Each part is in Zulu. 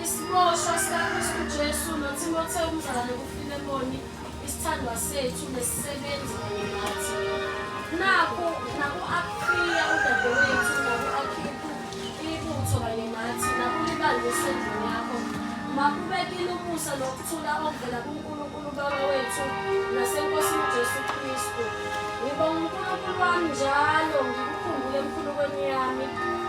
Isiboshwa sikaKristu Jesu noThimothewu umzalwane kuFilemoni, isithandwa sethu nesisebenzi kanye nathi. Nakhu naku-Apfiya udadewethu naku-Akhiphu ibutho kanye nathi nakulibandla esendlini yakho. Makube kini umusa nokuthula okuvela kuNkulunkulu uBaba wethu naseNkosini uJesu Kristu. Ngibonga uNkulunkulu wami njalo ngikukhumbule emkhulukweni yami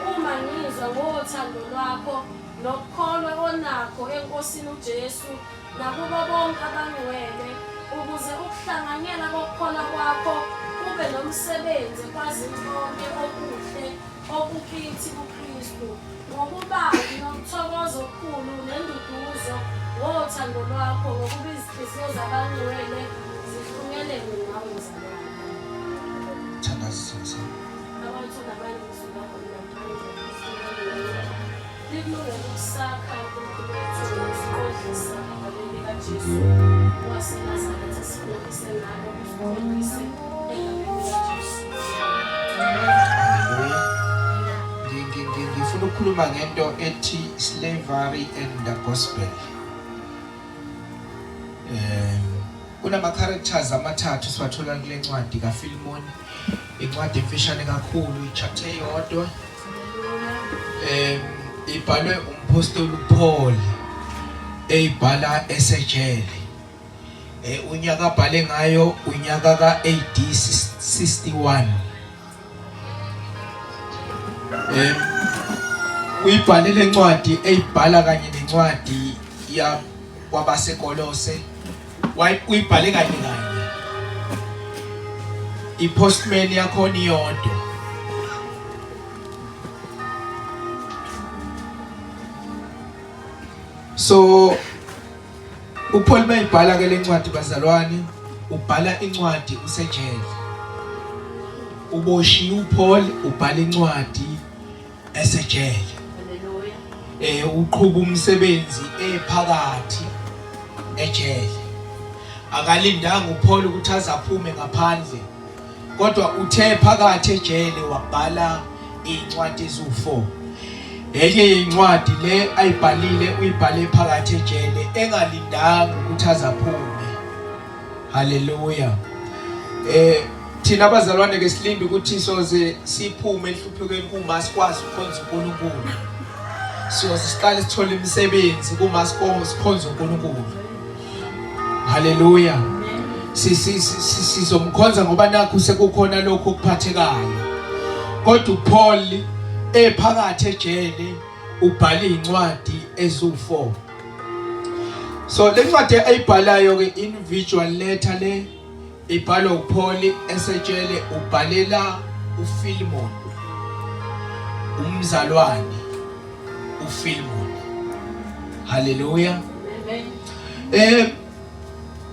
uma ngizwa ngothando lwakho nokukholwa onakho eNkosini uJesu nakubo bonke abangcwele, ukuze ukuhlanganyela kokukholwa kwakho kube nomsebenzi ekwazini konke okuhle okukithi kuKristu. Ngokuba nginokuthokoza okukhulu nenduduzo ngothando lwakho, ngokuba izinhliziyo zabangcwele zihlunyelelwe ngawe, mzalwane. Thandaza sisi. Abantu nabanye izwi lakho linamandla likulungele ukusakha uNkulunkulu wethu nokusiqondisa egameni likaJesu waseNazaretha sifundise ngalo usiqondise egameni likaJesu. Hallelujah. Ngifuna ukukhuluma ngento ethi slavery and the gospel. Kunama characters amathathu siwathola kule ncwadi kaFilimoni. Incwadi emfishane kakhulu, ichapter eyodwa. Ibhalwe umpostoli uPaul eyibhala esejele. Unyaka abhale ngayo unyaka ka-AD 61. Uyibhale lencwadi eyibhala kanye nencwadi ya kwabaseKolose uyibhale kanye kanye. I-postman yakhona iyodwa. So uPaul mayibhala ke lencwadi bazalwane ubhala incwadi usejele. Uboshiwe uPaul ubhala incwadi esejele. Haleluya. Uqhuba umsebenzi ephakathi ejele. Akalindanga uPaul ukuthi azaphume ngaphandle. Kodwa uthe phakathi ejele wabhala incwadi eziwu4. Enye yencwadi le ayibhalile uyibhale phakathi ejele engalindanga ukuthi azaphume. Haleluya. Thina abazalwane ke silinde ukuthi soze siphume enhluphekweni kuma sikwazi ukukhonza uNkulunkulu. Siyoze siqale sithole imisebenzi kuma sikhonza uNkulunkulu. Haleluya. Sizomkhonza ngoba nakhu sekukhona lokho okuphathekayo. Kodwa uPaul ephakathi ejele ubhala incwadi ezu4. So le ncwadi ayibhalayo ke individual letter le ibhalwa uPaul esejele ubhalela uPhilemon umzalwane uPhilemon. Haleluya.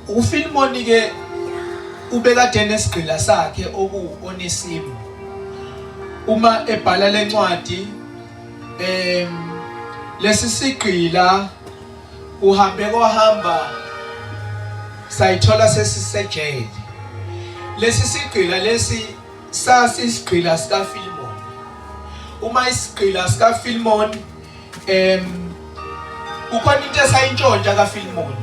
uPhilemon ke ubekade nesigqila sakhe oku Onesimu. Uma ebhala lencwadi lesi sigqila uhambe kohamba sayithola sesisejele. Lesi sigqila lesi sasisigqila sikaFilimon. Uma isigqila sikaFilimon kukhona into esayintshontsha kaFilimon.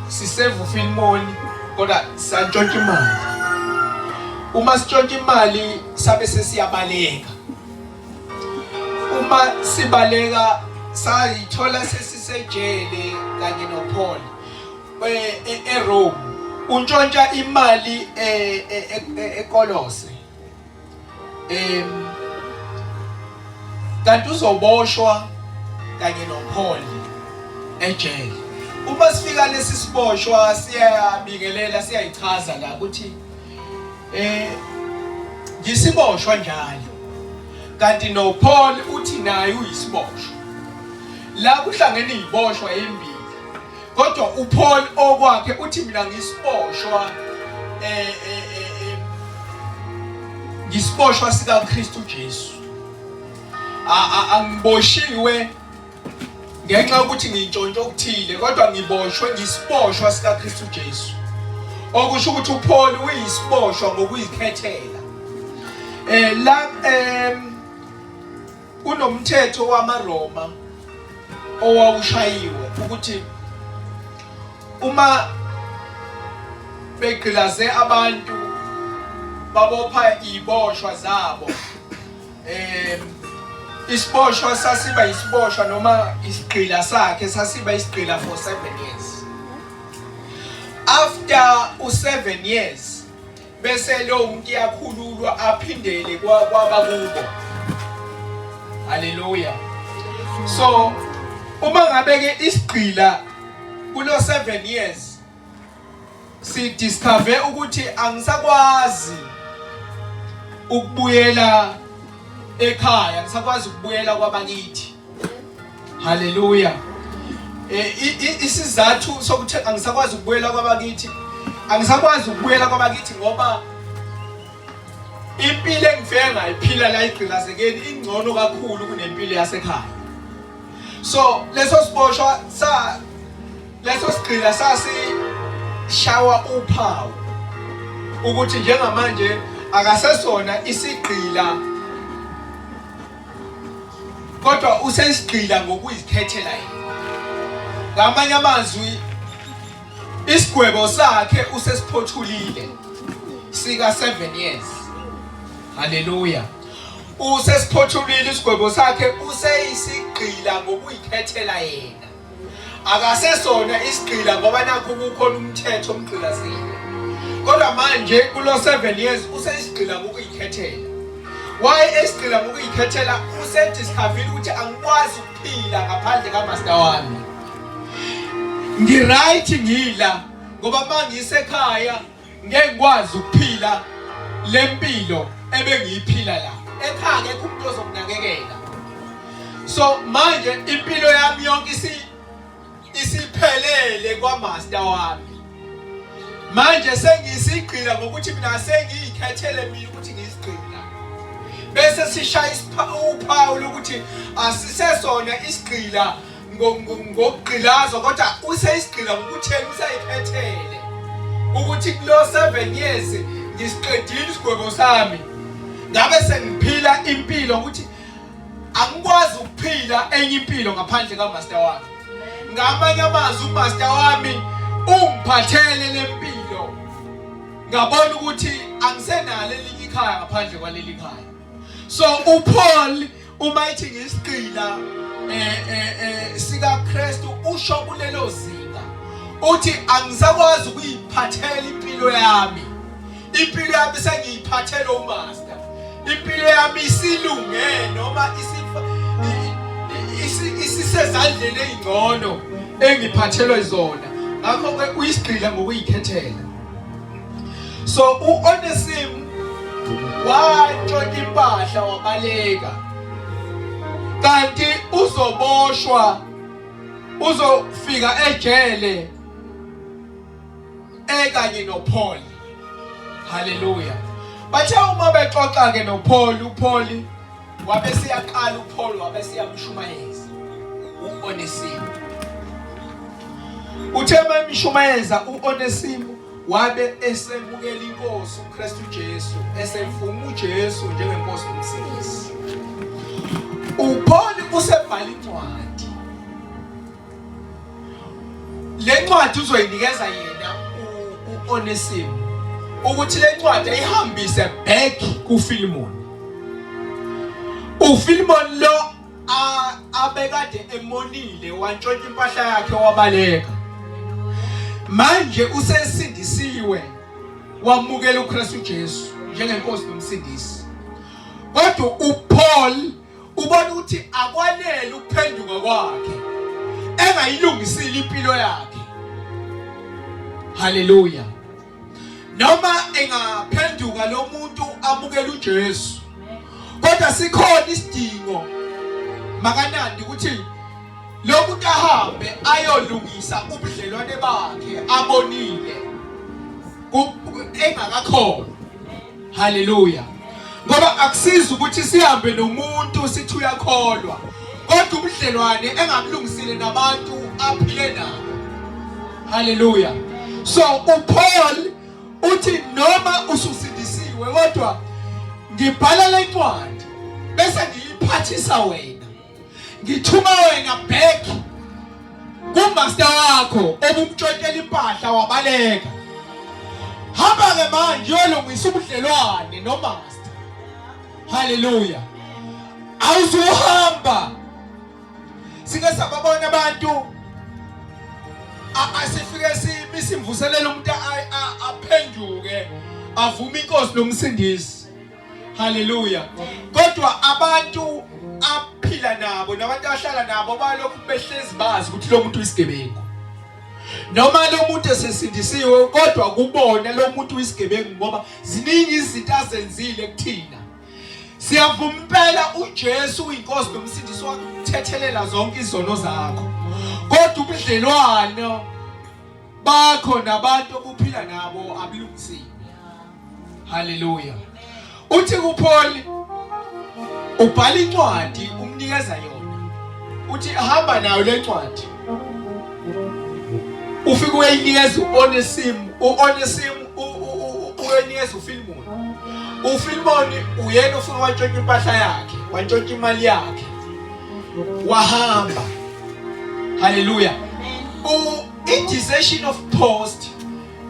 Siseva uFilimon kodwa santshontsha imali. Uma sitshontsha imali sabe sesiyabaleka. Uma sibaleka sayithola sesisejele kanye noPaul eRome. Untshontsha imali eKolose. Kanti uzoboshwa kanye noPaul ejele. Uma sifika lesi siboshwa siyabingelela siyayichaza la ukuthi ngisiboshwa njalo. Kanti noPaul uthi naye uyisiboshwa. La kuhlangene iziboshwa ezimbili. Kodwa uPaul okwakhe uthi mina ngisiboshwa ngisiboshwa sika Kristu Jesu. Angiboshiwe ngenxa yokuthi ngintshontshe okuthile kodwa ngiboshwe ngisiboshwa sika Kristu Jesu. Okusho ukuthi uPaul uyisiboshwa ngokuyikhethela. La kunomthetho wamaRoma owawushayiwe ukuthi uma begqilaze abantu babopha iboshwa zabo isiboshwa sasiba isiboshwa noma isigqila sakhe sasiba isigqila for 7 years. After u7 years bese lo muntu iyakhululwa aphindele kwaba kubo. Haleluya. So uma ngabe ke isigqila kulo 7 years si discover ukuthi angisakwazi ukubuyela ekhaya, angisakwazi ukubuyela kwabakithi. Haleluya. Isizathu sokuthi angisakwazi ukubuyela kwabakithi, angisakwazi ukubuyela kwabakithi ngoba impilo engifike ngayiphila la igqilazekeni ingcono kakhulu kunempilo yasekhaya. So leso siboshwa sa leso sigqila sasishawa uphawu ukuthi njengamanje akasesona isigqila kodwa usesigqila ngokuyikhethela yena. Ngamanye amazwi isigwebo sakhe usesiphothulile sika 7 years. Haleluya. Usesiphothulile isigwebo sakhe, useyisigqila ngokuyikhethela yena. Akasesona isigqila ngoba nakho kukhona umthetho omgqilazile. Kodwa manje kulo 7 years useyisigqila ngokuyikhethela. Why esigqila ngokuyikhethela? Usediscoverile ukuthi angikwazi ukuphila ngaphandle kamaster wami. Ngiright ngila ngoba mangisekhaya ngeke ngikwazi ukuphila lempilo ebengiyiphila la. Ekhaya akekho umuntu ozonginakekela. So manje impilo yami yonke isiphelele kwamaster wami. Manje sengiyisigqila ngokuthi mina sengiyikhethele mina ukuthi ngiyisigqila. Bese sishaya uphawu lokuthi asisesona isigqila ngokugqilazwa kodwa useyisigqila ngokutheni usayikhethele ukuthi kulo 7 years ngisiqedile isigwebo sami, ngabe sengiphila impilo ukuthi angikwazi ukuphila enye impilo ngaphandle kamaster wami. Ngamanye amazwi umaster wami ungiphathele lempilo, ngabona ukuthi angisenalo elinye ikhaya ngaphandle kwaleli khaya. So uPaul uma ethi ngisigqila sika Kristu usho kulelo zinga, uthi angisakwazi ukuyiphathela impilo yami, impilo yami sengiyiphathela umaster, impilo yami isilunge noma isisezandleni ezingcono engiphathelwe zona. Ngakho ke uyisigqila ngokuyikhethela. So uOnesim wantshontsha impahla wabaleka, kanti uzoboshwa, uzofika ejele ekanye noPaul. Haleluya. Bathe uma bexoxa ke noPaul, uPaul wabe seyaqala, uPaul wabe seyamshumayeza uOnesimu. Uthe uma emshumayeza uOnesimu wabe esemukela inkosi uKristu Jesu, esemvuma uJesu njengenkosi nomsindisi. uPaul usebhala incwadi. Le ncwadi uzoyinikeza yena uOnesimu ukuthi le ncwadi ayihambise back kuFilimon. uFilimon lo abekade emonile wantshontsha impahla yakhe wabaleka, manje usesindisiwe wamukela uKristu Jesu njengenkosi nomsindisi. Kodwa uPaul ubona ukuthi akwanele ukuphenduka kwakhe engayilungisile impilo yakhe. Haleluya. Noma engaphenduka lo muntu amukele uJesu, kodwa sikhona isidingo makanandi ukuthi lo muntu ahambe ayolungisa ubudlelwane bakhe abonile engakakhona. Haleluya. Ngoba akusizi ukuthi sihambe nomuntu sithi uyakholwa, kodwa ubudlelwane engabulungisile nabantu aphile nabo. Haleluya. So uPaul uthi noma ususindisiwe, kodwa ngibhala le ncwadi bese ngiyiphathisa wena, ngithuma wena back Kumaster wakho obumtshontshela impahla wabaleka. Hamba ke manje uyolungisa ubudlelwane nomaster. Haleluya. Awuzuhamba. Sike sababona abantu asifike simise imvuselelo umuntu aphenduke avume inkosi nomsindisi. Haleluya. Kodwa abantu aphila nabo nabantu ahlala nabo balokhu behlezi bazi ukuthi lo muntu uyisigebengu. Noma lo muntu esesindisiwe kodwa kubona lo muntu uyisigebengu ngoba ziningi izinto azenzile kuthina. Siyavuma impela uJesu uyinkosi nomsindisi wakho ukuthethelela zonke izono zakho. Kodwa ubudlelwano bakho nabantu obuphila nabo abulungisiwe. Haleluya. Uthi kuPaul ubhala incwadi umnikeza yona. Uthi hamba nayo le ncwadi. Ufike uyayinikeza uOnesim, uOnesim uyayinikeza uFilimoni. UFilimoni uyena ufike wantshontsha impahla yakhe, wantshontsha imali yakhe. Wahamba. Haleluya. U i-decision of post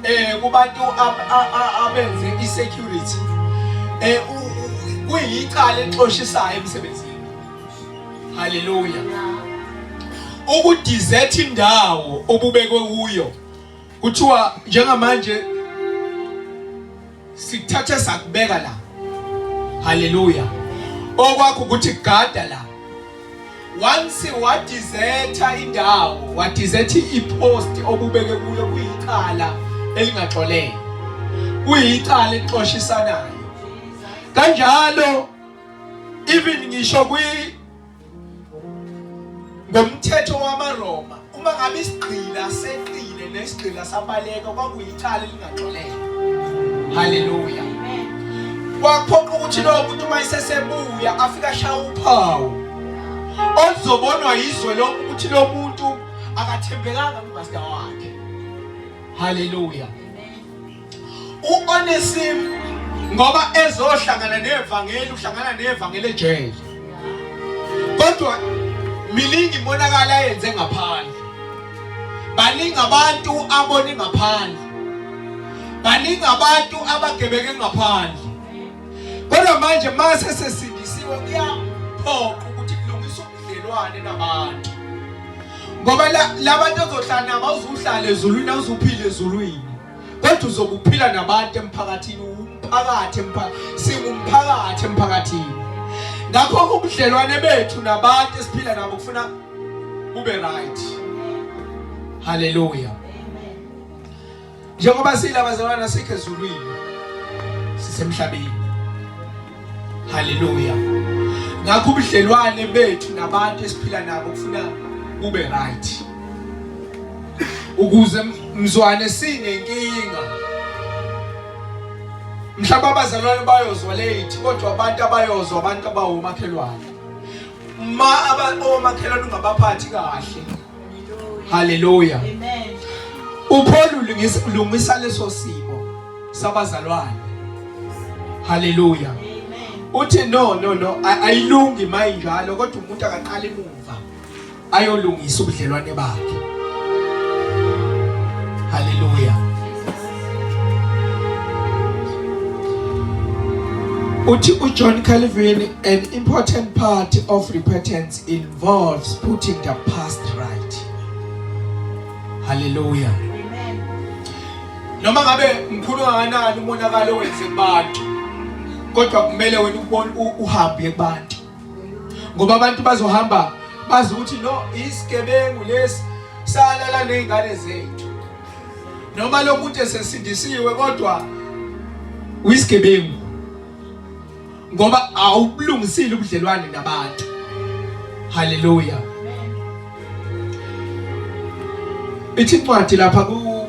eh kubantu abenze i-security eh kuyicala elixoshisayo emsebenzini. Haleluya. Ukudesert indawo obubekwe kuyo kuthiwa njengamanje sikuthathe sakubeka la. Haleluya. Okwakho ukuthi gada la. Once wadizetha indawo, wadizetha ipost obubeke kuyo kuyicala elingaxolele. Kuyicala elixoshisanayo. Kanjalo even ngisho kwi ngomthetho wamaRoma uma ngabe isigqila seqile nesigqila sabaleka kwakuyicala elingaxolelwa. Haleluya. Kwaphoqa ukuthi lowo muntu uma esesebuya afike ashaya uphawu oluzobonwa yizwe lonke ukuthi lo muntu akathembekanga kumaster wakhe. Haleluya. U-Onesim ngoba ezohlangana nevangeli uhlangana nevangeli ejele. Kodwa miningi imonakalo ayenze ngaphandle. Baningi abantu abone ngaphandle. Baningi abantu abagebeke ngaphandle. Kodwa manje mase sesindisiwe kuyaphoqa ukuthi kulungiswe ubudlelwane nabantu. Ngoba labantu ozohlala nabo awuzuhlala ezulwini awuzuphila ezulwini. Kodwa uzokuphila nabantu emphakathini umphakathi singumphakathi emphakathini. Ngakho ubudlelwane bethu nabantu esiphila nabo kufuna bube right. Haleluya. Njengoba silabazalwana sikhe ezulwini sisemhlabeni. Haleluya. Ngakho ubudlelwane bethu nabantu esiphila nabo kufuna bube right. Ukuze mzwane sinenkinga. Mhlawumbe abazalwane bayozwa late kodwa abantu abayozwa abantu abawomakhelwane. Ma omakhelwane ungabaphathi kahle. Haleluya. Amen. uPaul ulungisa ulungisa leso simo sabazalwane. Haleluya. Amen. Uthi no no no ayilungi mayinjalo kodwa umuntu akaqala emuva ayolungisa ubudlelwane bakhe. Haleluya. Uthi uJohn Calvin, an important part of repentance involves putting the past right. Hallelujah. Amen. Noma ngabe mkhulu kangakanani umonakalo owenze kubantu, kodwa kumele wena ubone uhambe kubantu. Ngoba abantu bazohamba bazi ukuthi no isigebengu lesi salala nezingane zethu. Noma lo muntu esesindisiwe kodwa uyisigebengu. Ngoba awubulungisile ubudlelwane nabantu. Haleluya. Ithi incwadi lapha ku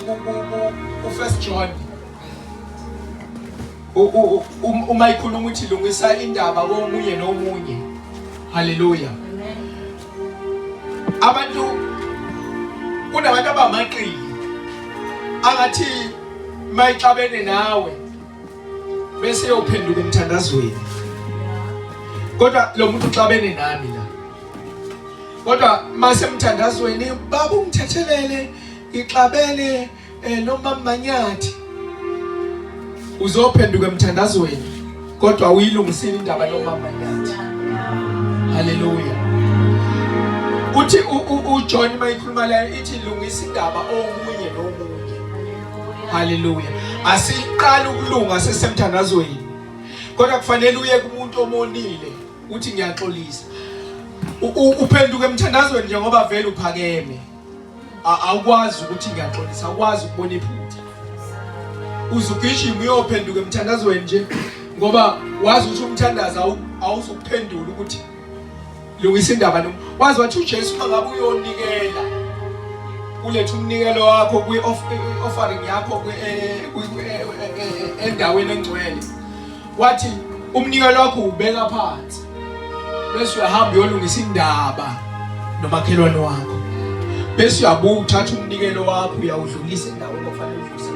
First John uma ikhuluma uthi lungisa indaba komunye nomunye. Haleluya. Abantu kunabantu abamaqili angathi mayixabene nawe bese yophenduka emthandazweni kodwa lo muntu uxabene nami la. Kodwa mase emthandazweni baba ungithethelele ngixabene eh, noma manyathi. Uzophenduka emthandazweni kodwa uyilungisile indaba noma manyathi. Haleluya. Uthi uJohn mayikhuluma la ithi lungisa indaba omunye nomunye. Haleluya. Asiqala ukulunga sesemthandazweni. Kodwa kufanele uye kumuntu omonile uthi ngiyaxolisa. Uphenduka emthandazweni njengoba vele uphakeme. Awukwazi ukuthi ngiyaxolisa, awukwazi ukubona iphutha. Uzugijima uyophenduka emthandazweni nje ngoba wazi ukuthi umthandazo awuzukuphendula ukuthi lungisa indaba noma wazi wathi uJesu uma ngabe uyonikela uletha umnikelo wakho kwi-offering yakho eh, eh, eh, endaweni engcwele wathi umnikelo wakho ubeka phansi bese uyahamba uyolungisa indaba nomakhelwane wakho bese uyabuya uthatha umnikelo wakho uyawudlulisa endaweni ofanele udlulise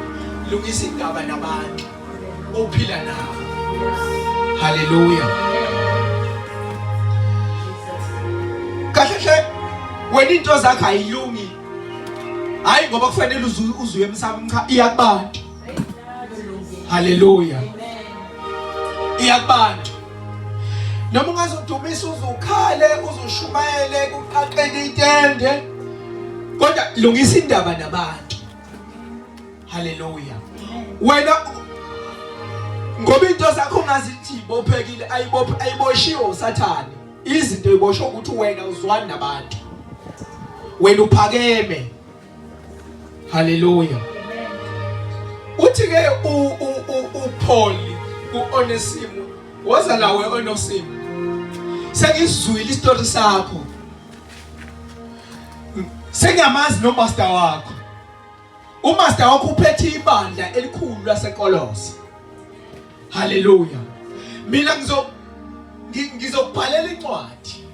lungisa indaba nabantu ophila nabo. Haleluya. Kahle hle wena into zakho ayilungi. Hayi ngoba kufanele uzuye emsamo cha iya kubantu. Haleluya. Iya kubantu. Noma ungazodumisa uzukhale uzushumayele kuqaqeke itende kodwa lungisa indaba nabantu. Haleluya. Wena ngoba into zakho ungazithi ibophekile ayibophe ayiboshiwe uSathane. Izinto iboshwe ukuthi wena uzwani nabantu. Wena uphakeme. Haleluya. Uthi ke u uPaul uOnesimu woza la we Onesimu. Sengizwile isitori sakho. Sengiyamazi no master wakho. Umaster wakho uphethe ibandla elikhulu laseKolose. Haleluya. Mina ngizo ngizokubhalela incwadi.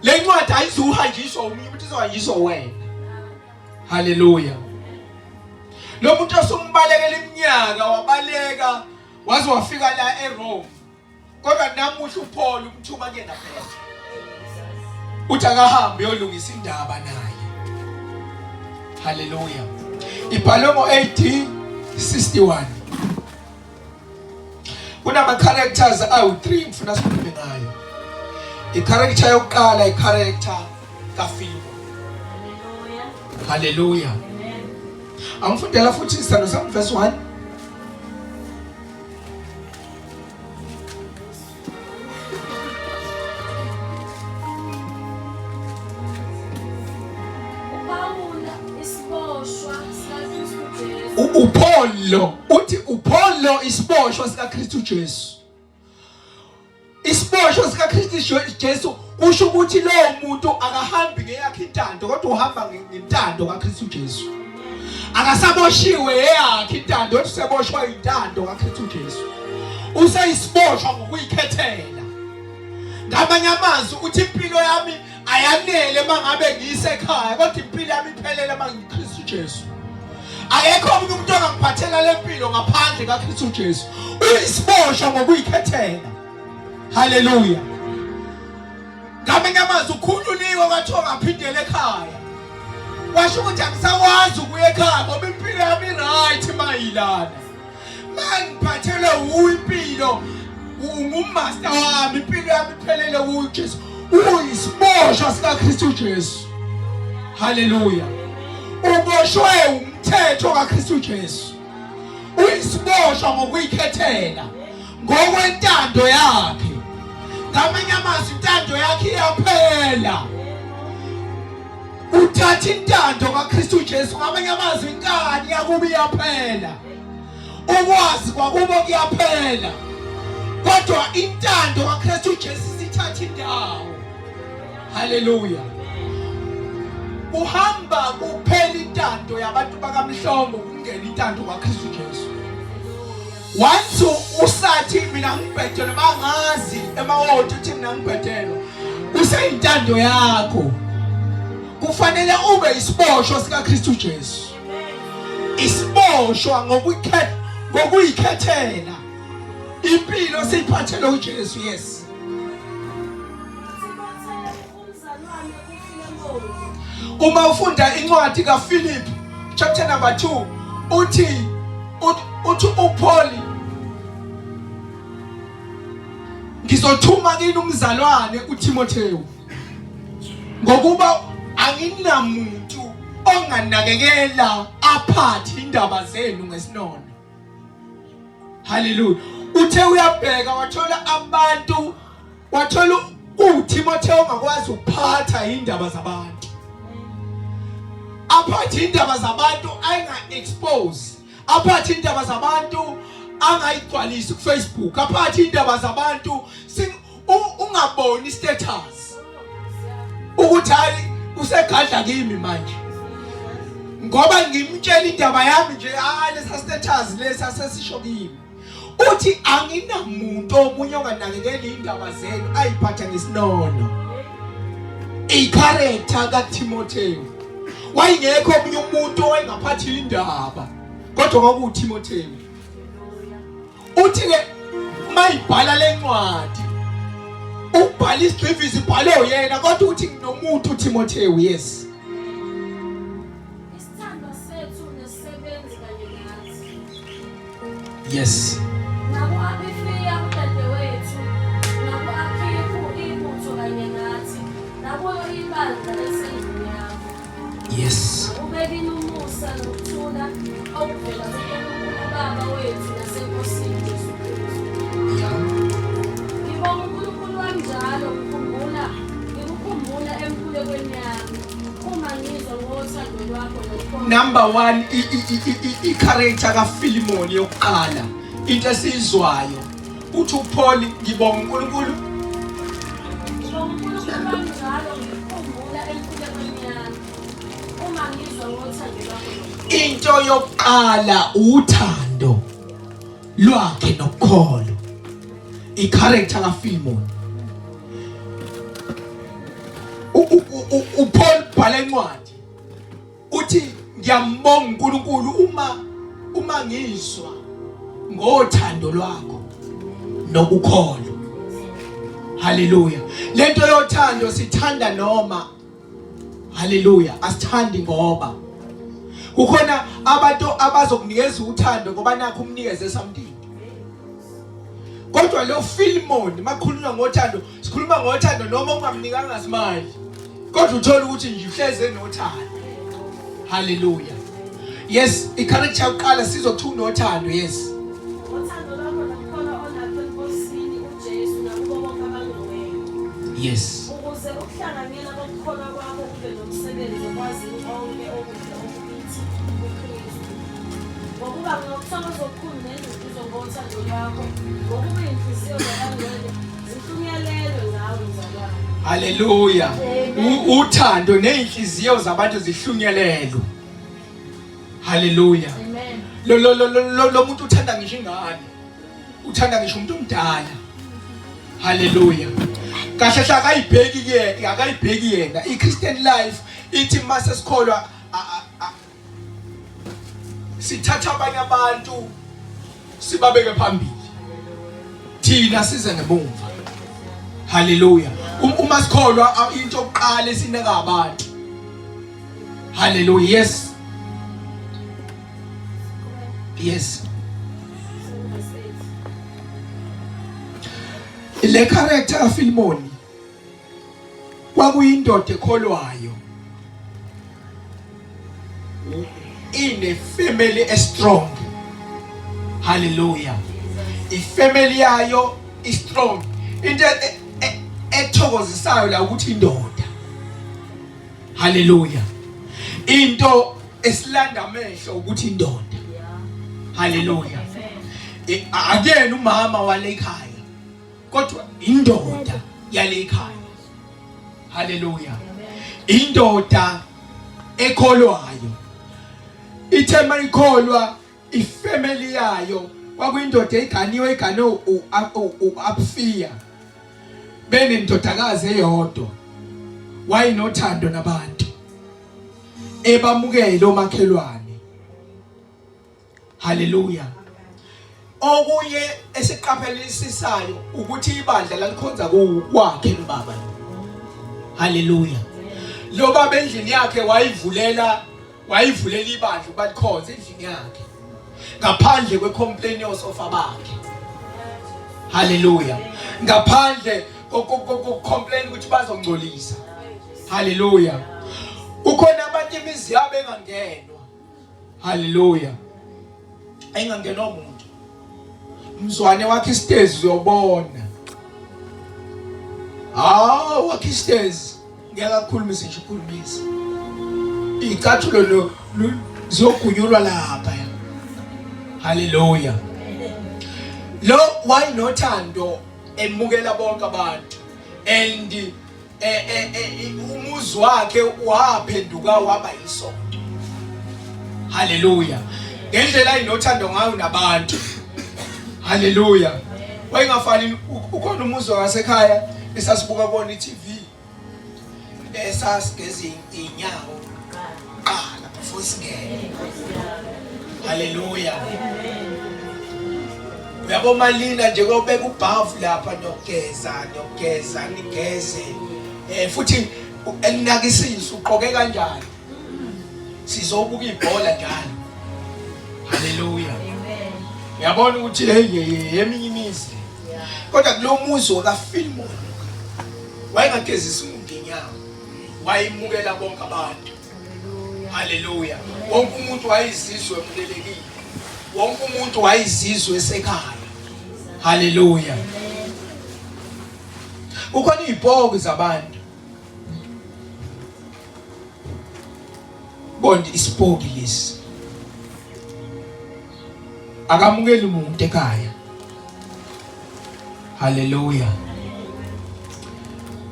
Le ncwadi ayizuhanjiswa omunye umuntu izohanjiswa wena. Haleluya. Lo muntu osumbalekela iminyaka wabaleka waze wafika la eRome. Kodwa namuhla uPaul umthuma kuyena phela. Uthi akahambe uyolungisa indaba naye. Haleluya. Ibhalwe ngo-AD 61. Kunama characters awu-3 ngifuna sikhulume ngayo. I-character yokuqala i-character kaFilipo. Haleluya. Angifundela futhi isithando sami verse 1. uPaulo uthi uPaulo isiboshwa sikaKristu Jesu isiboshwa sikaKristu Jesu kusho ukuthi lowo muntu akahambi ngeyakhe intando kodwa uhamba ngentando kaKristu Jesu akasaboshiwe eyakhe intando kodwa useboshwa intando kaKristu Jesu useyisiboshwa ngokuyikhethela ngamanye amazwi uthi impilo yami ayanele mangabe ngisekhaya kodwa impilo yami iphelele mangikristu Jesu akekho omunye umuntu ongangiphathela le mpilo ngaphandle kaKristu Jesu uyisiboshwa ngokuyikhethela haleluya ngamanye amazwi ukhululiwe kwathiwa ngaphindela ekhaya kwasho ukuthi angisakwazi ukuya ekhaya ngoba impilo yami i-right mayilana mangiphathelwe wuyo impilo ungumaster wami impilo yami iphelele kuyo Jesu uyisiboshwa sikaKristu Jesu haleluya uboshwe umthetho kaKristu Jesu uyisiboshwa ngokuyikhethela ngokwentando yakhe ngamanye amazwi intando yakhe iyaphela uthatha intando kaKristu Jesu ngamanye amazwi inkani yakuba iyaphela ukwazi kwakubo kuyaphela kodwa intando kaKristu Jesu isithatha indawo haleluya uhamba kuphela intando yabantu bakamhlongo kungena intando kaKristu Jesu once usathi mina ngibhedelwe bangazi emawoti uthi mina ngibhedelwe kuseyintando yakho kufanele ube isiboshwa sikaKristu Jesu isiboshwa ngokuyikhethela impilo siyiphathele uJesu yes Umzalwane Uma ufunda incwadi kaPhilip chapter number 2 uthi uthi uPaul ngizothuma kini umzalwane uTimotheo ngokuba anginamuntu onganakekela aphathe indaba zenu ngesinono. Haleluya. Uthe uyabheka wathola abantu wathola uTimotheo ongakwazi ukuphatha indaba zabantu. Aphathe indaba zabantu ayinga expose. Aphathe indaba zabantu angayigcwalisi ku Facebook. Aphathe indaba zabantu ungaboni status. Ukuthi hayi usegadla kimi manje. Ngoba ngimtshela indaba yami nje hayi lesa status lesa sesisho kimi. Uthi anginamuntu omunye onganakekeli indaba zenu ayiphatha ngesinono. Icharacter kaTimotheo. Wayengekho omunye umuntu owayengaphathi indaba kodwa kwakuwuTimotheo. Uthi ke mayibhala lencwadi ubhala isigxivizo ibhale uyena kodwa uthi nginomuntu uTimotheo yes. Isithandwa sethu nesisebenzi kanye nathi. Yes. Naku-Abifiya udadewethu, naku-Akhiphu ibutho kanye nathi, nakulo ibandla elisendlini yakho. Yes. Akube kini umusa nokuthula okuvela kuNkulunkulu uBaba wethu naseNkosini Jesu Kristu. Yeah. Ngibonga uNkulunkulu wami njalo ngikhumbula ngikukhumbula emkhulekweni yami uma ngizwa ngothando lwakho nokholo. Number 1 i-character kaFilimoni yokuqala into esiyizwayo uthi uPaul ngibonga uNkulunkulu Ngibonga uNkulunkulu wami njalo ngikukhumbula emkhulekweni yami uma ngizwa ngothando lwakho nokholo. Into yokuqala uthando lwakhe nokholo i-character kaFilimoni uPaul bhala incwadi uthi ngiyambonga uNkulunkulu uma uma ngizwa ngothando lwakho nokukholo. Haleluya. Lento yothando sithanda noma haleluya asithandi ngoba kukhona abantu abazokunikeza uthando ngoba nakho umnikeze something. Kodwa lo Philemon makhulunywa ngothando sikhuluma ngothando noma ungamnikanga smile kodwa uthola ukuthi nje uhleze enothando. Haleluya. Yes, i-character yokuqala sizokuthi unothando, yes. Uthando lwakho nokukholwa onakho eNkosini uJesu nakubo bonke abangcwele. Yes. Ukuze ukuhlanganyela kokukholwa kwakho kube nomsebenzi okwazini konke okuhle okukithi kuKristu. Ngokuba nginokuthokoza okukhulu nenduduzo ngothando lwakho, ngokuba iy'nhliziyo zabangcwele zihlunyelelwe ngawe mzalwane. Haleluya. Uthando nezinhliziyo zabantu zihlunyelelwe. Haleluya. Amen. Lo lo lo lo lo muntu uthanda ngisho ingane. Uthanda ngisho umuntu omdala. Haleluya. Kahle hle akayibheki ke, akayibheki yena. I-Christian life ithi mase sikholwa sithatha abanye abantu sibabeke phambili. Thina size ngemumva. Haleluya. Uma sikholwa into yokuqala esineka abantu. Haleluya. Yes. Yes. Le character kaFilimoni kwakuyindoda ekholwayo ine family estrong. Hallelujah. Ifamily yayo i strong. Into ethokozisayo la ukuthi indoda. Haleluya. Into esilanda amehlo ukuthi indoda. Haleluya. Akuyena umama wale ekhaya kodwa indoda yale ekhaya. Haleluya. Indoda ekholwayo. Ithe mayikholwa ifamily yayo kwakuyindoda eganiwe igane uApfia benendodakazi eyodwa wayenothando nabantu ebamukele omakhelwane. Haleluya. Okunye esiqaphelisisayo ukuthi ibandla lalikhonza kwakhe lo baba. Haleluya. Lo baba endlini yakhe wayivulela wayivulela ibandla ukuba likhonze endlini yakhe ngaphandle kwecomplain yosofa bakhe. Haleluya. Ngaphandle kokucomplain ukuthi bazongcolisa. Haleluya. Kukhona abantu imizi yabo engangenwa. Haleluya. Engangenwa umuntu. Mzwane wakhe isitezi uyobona. Hawu wakhe isitezi ngeke akukhulumise nje ukhulumisa. Icathulo lo ziyogunyulwa lapha. Haleluya. Lo wayinothando emukela bonke abantu and eh, eh, eh, umuzi wakhe waphenduka waba yisonto. Haleluya. Ngendlela ayinothando ngayo nabantu. Haleluya. Wayengafani ukhona umuzi wasekhaya esasibuka kona iTV esasigeza inyawo qala before singene. Haleluya. Uyabo malina nje kuyobeka ubhavu lapha niyogeza niyogeza nigeze eh futhi elinakisisa uqoke kanjani sizobuka ibhola njalo haleluya amen uyabona ukuthi hey eminye imizi kodwa kulomuzi wakaFilimon wayengagezisi umuntu inyawo wayemukela bonke abantu Haleluya. Wonke umuntu wayizizwe emukelekile. Wonke umuntu wayizizwe esekhaya. Haleluya. Kukhona izipoki zabantu. Bondi isipoki lesi. Akamukeli umuntu ekhaya. Haleluya.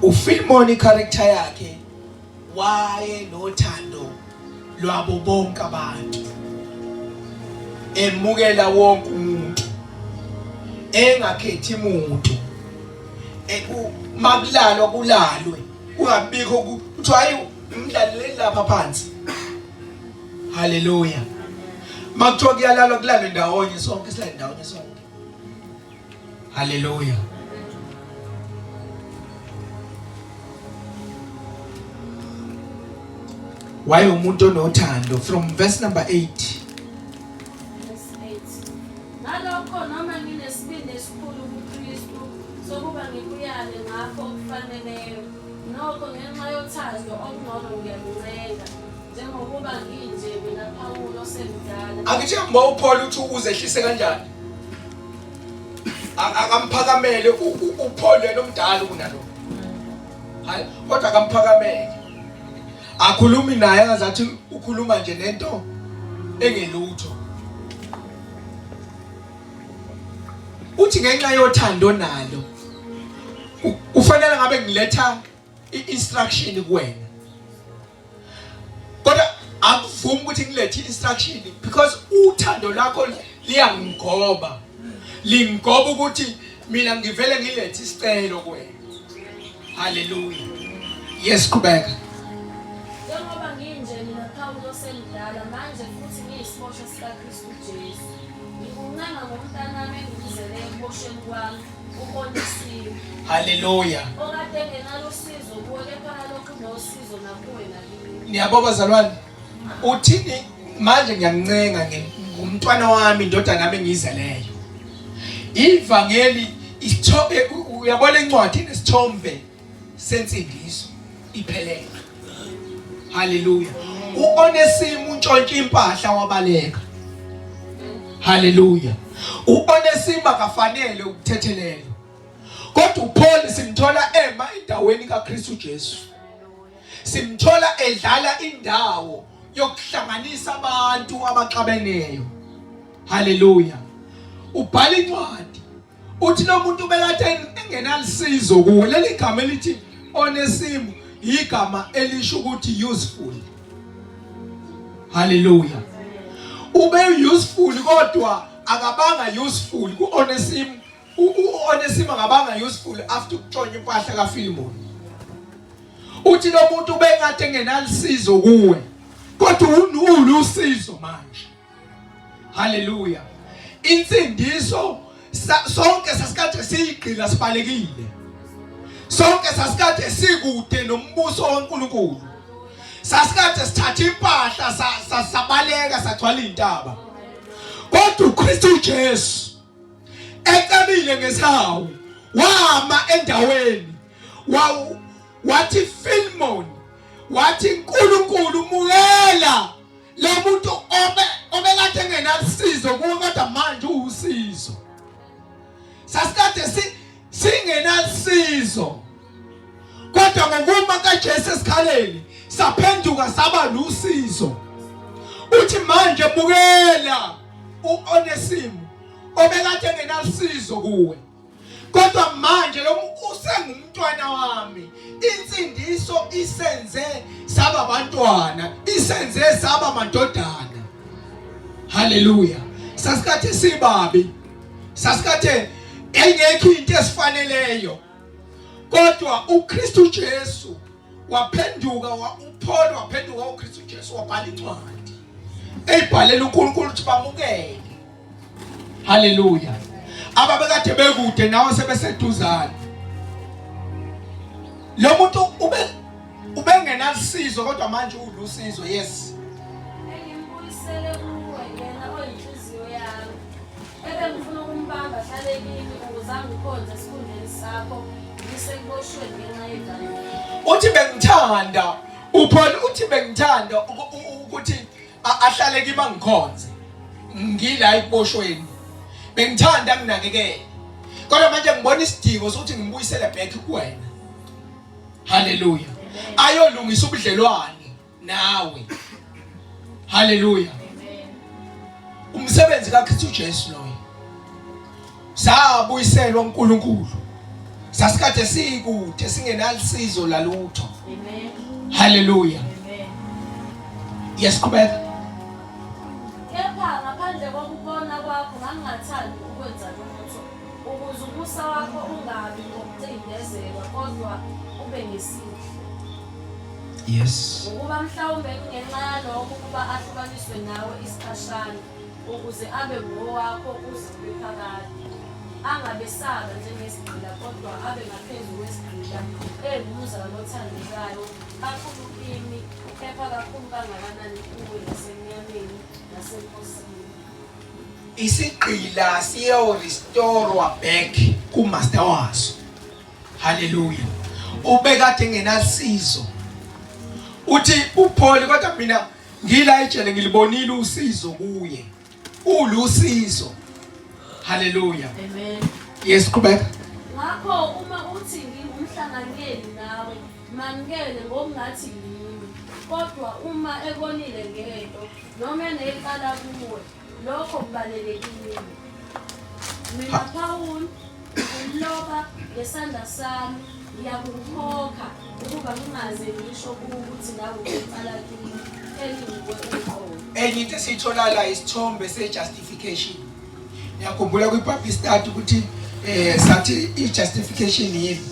uFilmon character yakhe Wayenothando lwabo bonke abantu, emukela wonke umuntu, engakhethi muntu. Makulalwa kulalwe, kungabikho kuthiwa hayi umdlaleleni lapha phansi. Haleluya. Makuthiwa kuyalalwa kulalwe ndawonye sonke, silale ndawonye sonke. Haleluya. Waye umuntu onothando from verse number 8. Verse 8. Ngalokho noma nginesibindi esikhulu kuKristu sokuba ngikuyale ngakho okufaneleyo, nokho ngenxa yothando okungcono ngiyakuncenga, njengokuba nginje mina Pawulu osemdala. Angithi mbo uPaul uthi uzehlise kanjani? Akamphakamele uPaul yena omdala kunalo. Hayi kodwa akamphakamele. Akhulumi naye angazathi ukhuluma nje nento engelutho. Uthi ngenxa yothando nalo kufanele ngabe ngiletha i-instruction kuwena. Kodwa akuvumi ukuthi ngilethe i-instruction because uthando lwakho liyangigoba. Lingigoba ukuthi mina ngivele ngilethe isicelo kuwena. Haleluya. Yes, qhubeka. Njengoba nginje mina Pawulu osemdala manje futhi ngiyisiboshwa sikaKristu Jesu. Ngikuncenga ngomntanami engimzele ekuboshweni kwami, uOnesimu. Haleluya. Okade engenalusizo kuwe kepha kalokhu unosizo nakuwe nakimi. Niyabo bazalwane, uthini manje ngiyancenga ngumntwana wami indodana yami engiyizeleyo. Ivangeli isithombe uyabona incwadi inesithombe sensindiso iphelele. Haleluya. UOnesimu untshontsha impahla wabaleka. Haleluya. UOnesimu akafanele ukuthethelelwa. Kodwa uPaul simthola ema endaweni kaKristu Jesu. Simthola edlala indawo yokuhlanganisa abantu abaxabeneyo. Haleluya. Ubhala incwadi uthi lo muntu ubekade engenalisizo kuwe. Leli gama elithi Onesimu igama elisho ukuthi useful. Haleluya. Ube useful kodwa akabanga useful kuOnesimu. UOnesimu akabanga useful after ukutshontsha impahla kaFilimon. Uthi lo muntu ubekade engenalisizo kuwe kodwa ulusizo manje. Haleluya. Insindiso sonke sasikade siyigqila sibalekile. Sonke sasikade sikude nombuso kaNkuluNkulu. Sasikade sithatha impahla sabaleka sagcwala intaba. Kodwa uKristu Jesu ecebile ngesihawu wama endaweni wathi Philemon wathi uNkulunkulu mukela lo muntu obe obekade engenasizo kuwe kodwa manje uwusizo. Sasikade si singenasizo kodwa ngokuma kaJesu esikhaleni saphenduka saba lusizo. Uthi manje bukela uOnesimu obekade engenasizo kuwe kodwa manje lo usengumntwana wami. Insindiso isenze saba abantwana, isenze saba amadodana. Haleluya. Sasikade sibabi, sasikade engekho into esifaneleyo, kodwa uKristu Jesu waphenduka uPaul waphenduka uKristu Jesu wabhala incwadi eyibhalela uNkulunkulu ukuthi bamukele. Haleluya. Ababekade bekude nawe sebeseduzane. Lo muntu ube ubengenasizo kodwa manje ulusizo. Yes. Engimbuyisele kuwe yena oyinhliziyo yami. Ebengifuna ukumbamba ahlale kimi ukuze angikhonze esikhundleni sakho ngisekuboshweni ngenxa yevangeli. Uthi bengithanda uPaul uthi bengithanda ukuthi ahlale kimi angikhonze ngila ekuboshweni. Bengithanda nginakekele. Kodwa manje ngibona isidingo sokuthi ngimbuyisele back kuwena. Haleluya. Ayolungisa ubudlelwane nawe. Haleluya. Umsebenzi kaKristu Jesu loyo. Sabuyiselwa uNkulunkulu. Sasikade sikude singenalisizo lalutho. Amen. Haleluya. Yes, qhubeka. Kepha ngaphandle kokubona kwakho ngangingathandi ukwenza lutho, ukuze umusa wakho ungabi ngokucindezelwa kodwa ube ngesihle. Yes. Ngokuba mhlawumbe kungenxa yalokho ukuba ahlukaniswe nawe isikhashana, ukuze abe ngowakho kuze kube phakade. Angabesaba njengesigqila kodwa abe ngaphezu kwesigqila, engumzalwane othandekayo kakhulu kimi, kepha kakhulu kangakanani kuwe nasenyameni nasenkosini. Isigqila siyorestorwa back kumaster waso. Haleluya. Ubekade engenasizo. Uthi uPaul kodwa mina ngila ejele ngilibonile usizo kuye. Ulusizo. Haleluya. Amen. Yes, qhubeka. Ngakho uma uthi ngingumhlanganyeli nawe, mamukele ngokungathi yimi. Kodwa uma ekonile ngento noma enecala kuwe, lokho kubalele kimi. Mina Pawulu ngikuloba ngesandla sami, ngiyakukukhokha ukuba ngingaze ngisho kuwe ukuthi nawe unecala kimi elinguwe uqobo. Enye into esiyithola la isithombe se-justification. Niyakhumbula kwi-Bible study ukuthi sathi i-justification yini?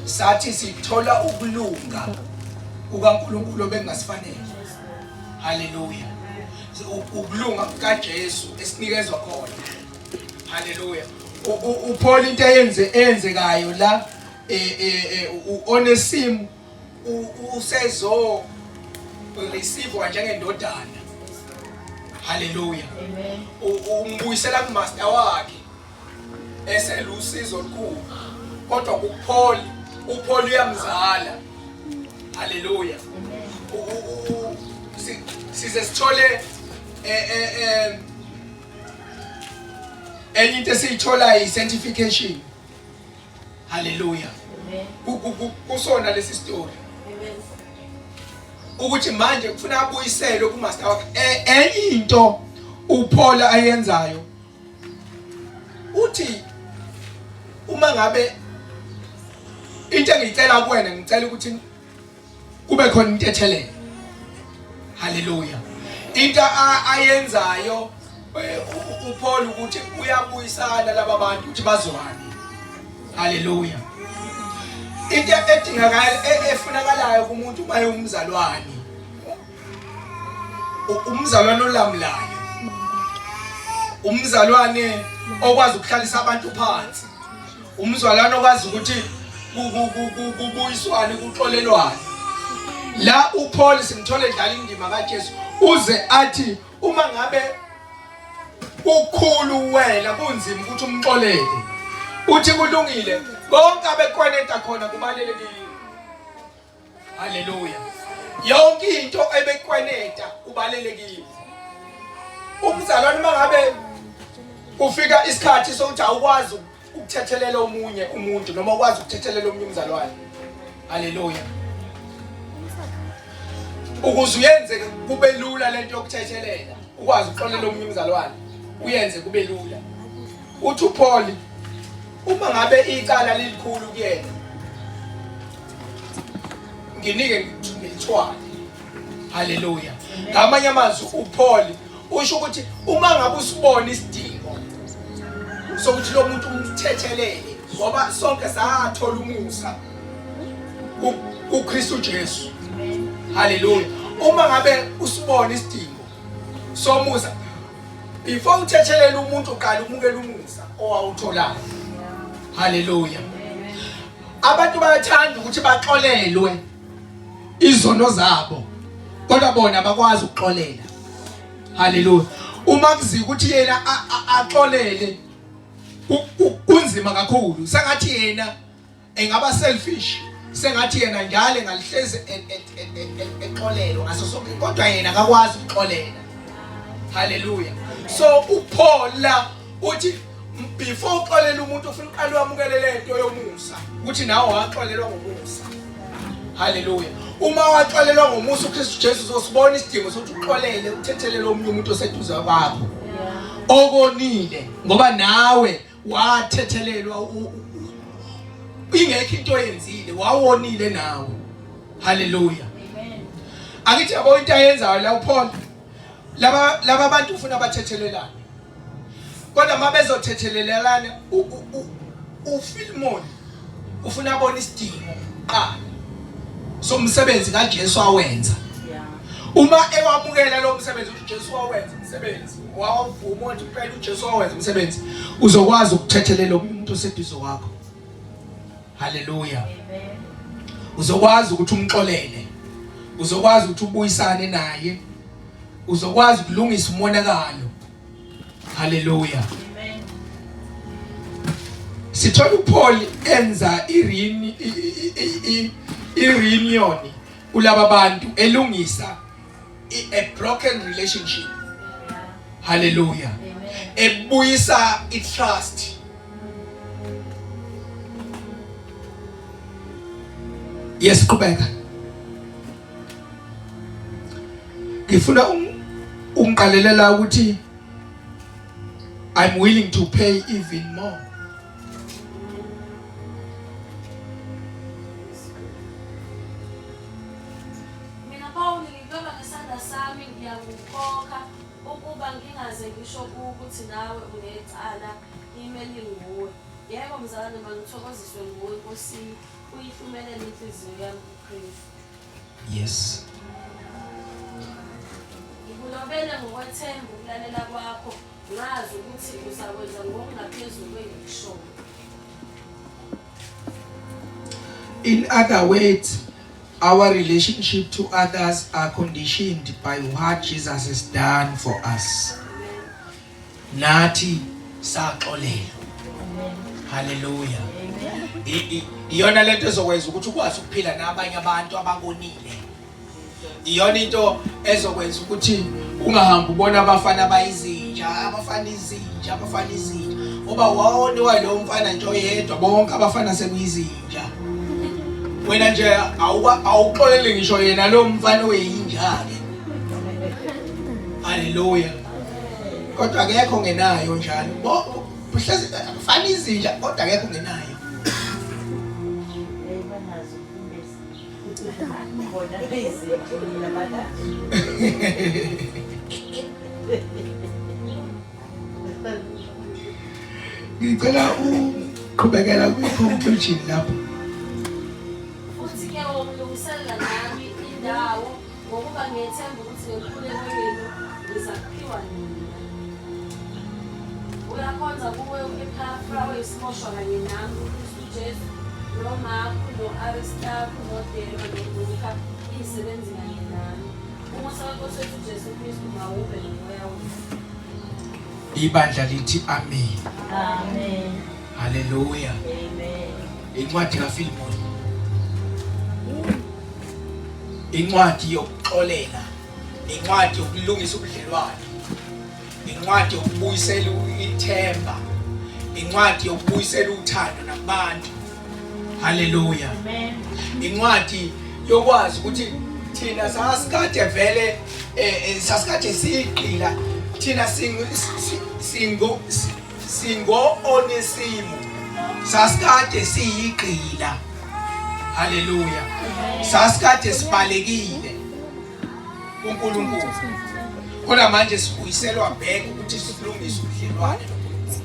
Sathi sithola ukulunga kukaNkulunkulu obekungasifanele. Haleluya. Ukulunga kukaJesu esinikezwa khona. Haleluya. uPaul into eyenze eyenzekayo la uOnesimu usezo receive njengendodana. Haleluya. Amen. Umbuyisela kumaster wakhe eselusizo olukhulu. Kodwa kuPaul, uPaul uyamzala. Haleluya. Size sithole enye into esiyithola yi sanctification. Haleluya. Kusona lesi story. Amen. Ukuthi manje kufuna abuyiselwe kumaster wakhe. Enye into uPaul ayenzayo uthi uma ngabe into engiyicela kuwena ngicela ukuthi kube khona intethelelo. Haleluya. Into ayenzayo uPaul ukuthi uyabuyisana laba bantu ukuthi bazwane. Haleluya. Into edingakala efunakalayo kumuntu uma ewumzalwane, umzalwane olamulayo, umzalwane okwazi ukuhlalisa abantu phansi, umzalwane okwazi ukuthi kubuyiswane, kuxolelwane. La uPaul simthole edlala indima kaJesu uze athi uma ngabe kukhulu wena kunzima ukuthi umxolele uthi kulungile konke abekweneta khona kubalelekile. Haleluya. Yonke into ebekweneta ubalelekile. Umzalwane uma ngabe kufika isikhathi sokuthi awukwazi ukuthethelela omunye umuntu noma ukwazi ukuthethelela omunye umzalwane. Haleluya. Ukuze uyenze kube lula lento yokuthethelela, ukwazi ukuxolela omunye umzalwane, uyenze kube lula. Uthi uPaul uma ngabe icala lilikhulu kuyena nginike ngilithwale. Haleluya. Ngamanye amazwi uPaul usho ukuthi uma ngabe usibona isidingo sokuthi lo muntu umthethelele ngoba sonke sathola umusa kuKristu Jesu. Haleluya. Uma ngabe usibona isidingo somusa before uthethelele umuntu uqala umukela umusa owawutholayo. Haleluya. Abantu bayathanda ukuthi baxolelwe izono zabo kodwa bona abakwazi ukuxolela. Haleluya. Uma kuzika ukuthi yena axolele kunzima kakhulu sengathi yena engaba selfish sengathi yena njalo engalihlezi e, e, e, exolelwa ngaso sonke kodwa yena akakwazi ukuxolela. Haleluya. So uPaul la uthi before uxolela umuntu ufuna uqale wamukele lento yomusa ukuthi nawe waxolelwa ngomusa. Haleluya. Uma waxolelwa ngomusa uKristu Jesu uzosibona isidingo sokuthi uxolele uthethelele omunye umuntu oseduze kwakho okonile ngoba nawe wathethelelwa ingekho into oyenzile wawonile nawe. Haleluya. Akithi yabo into ayenzayo la uPaul laba laba bantu ufuna bathethelelane kodwa uma bezothethelelana uFilimoni ufuna abone isidingo kuqala somsebenzi kaJesu awenza. Uma ewamukela lo msebenzi uJesu wawenza umsebenzi wawuvuma ukuthi impela uJesu wawenza umsebenzi uzokwazi ukuthethelela umuntu oseduze kwakho. Haleluya. Uzokwazi ukuthi umxolele, uzokwazi ukuthi ubuyisane naye, uzokwazi ukulungisa umonakalo. Haleluya. Sithola uPaul enza i-reunion kulaba bantu elungisa a broken relationship. Haleluya. Ebuyisa i-trust. Yes, qhubeka. Ngifuna ungiqalelela ukuthi I'm willing to pay even more. Mina Pawuli ngiloba ngesandla sami ngiyakukhokha ukuba ngingaze ngisho kuwe ukuthi nawe unecala kimi elinguwe. Yebo mzalwane mangithokoziswe nguwe eNkosini, uyihlumelele inhliziyo yami kuKristu. Yes. Ngikulobele ngokwethemba ukulalela kwakho, ngazi ukuthi uzakwenza ngokungaphezulu kwengikushoyo. In other words, our relationship to others are conditioned by what Jesus has done for us. Nathi saxolelwa. Hallelujah. Iyona lento ezokwenza ukuthi ukwazi ukuphila nabanye abantu abakonile. Iyona into ezokwenza ukuthi ungahambi ubona abafana abayizinja, abafana izinja, abafana izinja. Ngoba wawoniwa lo mfana nje oyedwa bonke abafana sekuyizinja. Wena nje awuxoleli ngisho yena lo mfana oyinja ke. Haleluya. Kodwa akekho ngenayo njalo. Bo hlezi abafana izinja kodwa akekho ngenayo. Ngicela uqhubekela kwi-conclusion lapho. Futhi ke womlungiselela nami indawo ngokuba ngiyethemba ukuthi ngenkululeko yenu ngizakuphiwa nina. Uyakhonza kuwe u-Ephafra oyisiboshwa kanye nami kuKristu Jesu. noMarku, no-Aristarku, noDema, noLuka, izisebenzi kanye nami. Umusa weNkosi yethu uJesu Kristu mawube nomoya wenu. Ibandla lithi amen. Amen. Haleluya. Amen. Incwadi kaFilimoni. Incwadi yokuxolela, incwadi yokulungisa ubudlelwane, incwadi yokubuyisela ithemba, incwadi yokubuyisela uthando nakubantu. Haleluya. Amen. Incwadi yokwazi ukuthi thina sasikade vele sasikade siyigqila thina singo singo Onesimu sasikade siyigqila. Haleluya. Sasikade sibalekile kuNkulunkulu. Kodwa manje sibuyiselwa back ukuthi silungise ubudlelwane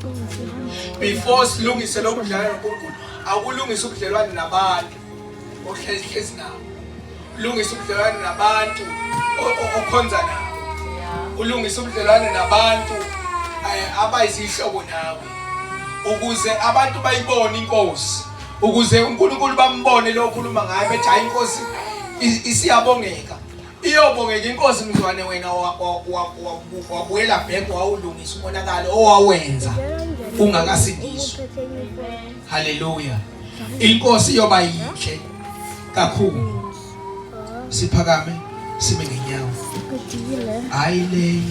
noNkulunkulu. Before silungise lo budlelwane noNkulunkulu, akulungise ubudlelwane nabantu ohlezi hlezi nabo. Lungisa ubudlelwane nabantu okhonza nabo. Ulungise ubudlelwane nabantu abayizihlobo nawe. Ukuze abantu bayibone inkosi. Ukuze uNkulunkulu bambone lo okhuluma ngaye bethi hayi inkosi isiyabongeka. Iyobongeka inkosi mzwane wena wabuyela back wawulungisa umonakalo owawenza ungakasindiswa. Haleluya. Inkosi iyoba yinhle kakhulu. Siphakame sime ngenyawo. Hayi le.